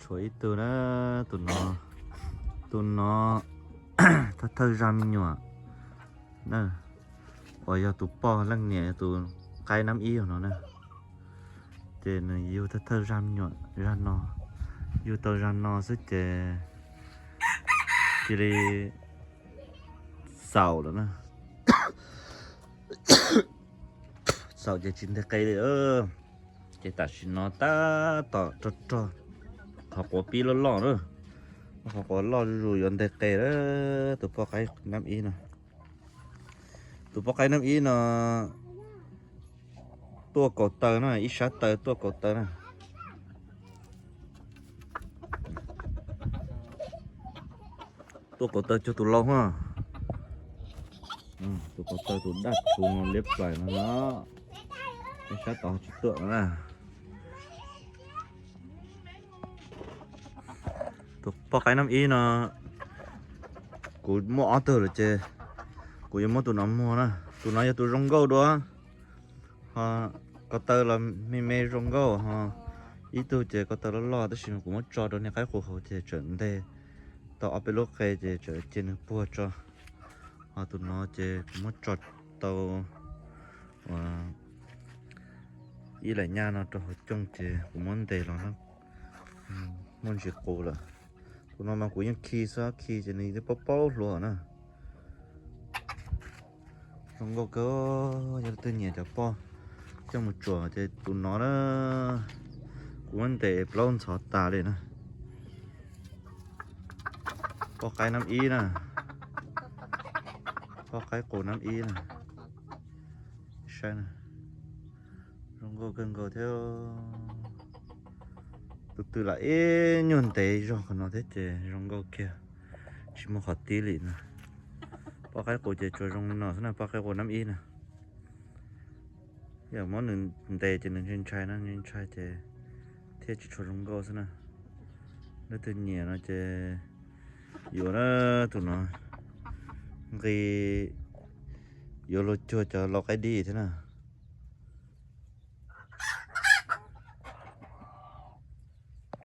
Tshuav ib tug na, tus no, tus no thawj thawj zaj me nyuam na, uas yog tus poj leej niam yog tus qaib nab ib no na. Ces nws yug thawj thawj zaj me nyuam zaj no, yug tau zaj no xwb ces cia li xaus lawm na. Xaus ces tsis nteg qe li. Ces tam sim no tab tom rog rog qhov quav pib loj loj na, qhov quav loj zuj zus yuav nteg qe lawm. Tus poj qaib nab ib no, tus poj qaib nab ib no tuaj kaus taw na, ib sab taw tuaj kaus taw na. Tuaj kaus taw cuag tus laus na. Tus kaus taw tus daj txhuv no liab pais no, ib sab tod tsis tuaj na. Tus poj qaib nab ib no kuv muaj ob tug lawm ces kuv yuav muab tus no muag na. Tus no yog tus zoo nkauj dua, ho kaus taw los me me zoo nkauj, ho ib tug ces kaus taw loj loj tab sis kuv muab tso rau niag qaib qus haus ces tseem nteg tau ob peb lub qe ces tseem cia nws puag tso. Ho tus no ces kuv muab tso tau ib lam nyaj no rau hauv cooj ces kuv muab ntes los na, muaj ntsis qus lawm. Tus no mas kuv yeej khi xwb, khi ces nws twb paub paub hluas na. Zoo nkauj kawg, yog leej twg nyiam cov poj coj mus tsuam ces tus no na, kuv muab ntes plaub ntxhov tas li na. Poj qaib nab ib na, poj qaib qus nab ib na. Saib na, zoo nkauj kawg nkaus thiab. Tus twg lam ib nyuag ntev zog qhov no thiab ces zoo nkauj kiag, tsis muaj qhov tib li na. Poj qaib qus ces tsuas zoo li no xwb na, poj qaib qus nab ib na. Yog muab nws ntes ces nws ntshai ntshai na, ntshai ntshai ces thiaj tsis tshua zoo nkauj xwb na. Leej twg nyiam no ces yuav na, tus no nqi yuav luag cuag cov lau qaib dib thiab na.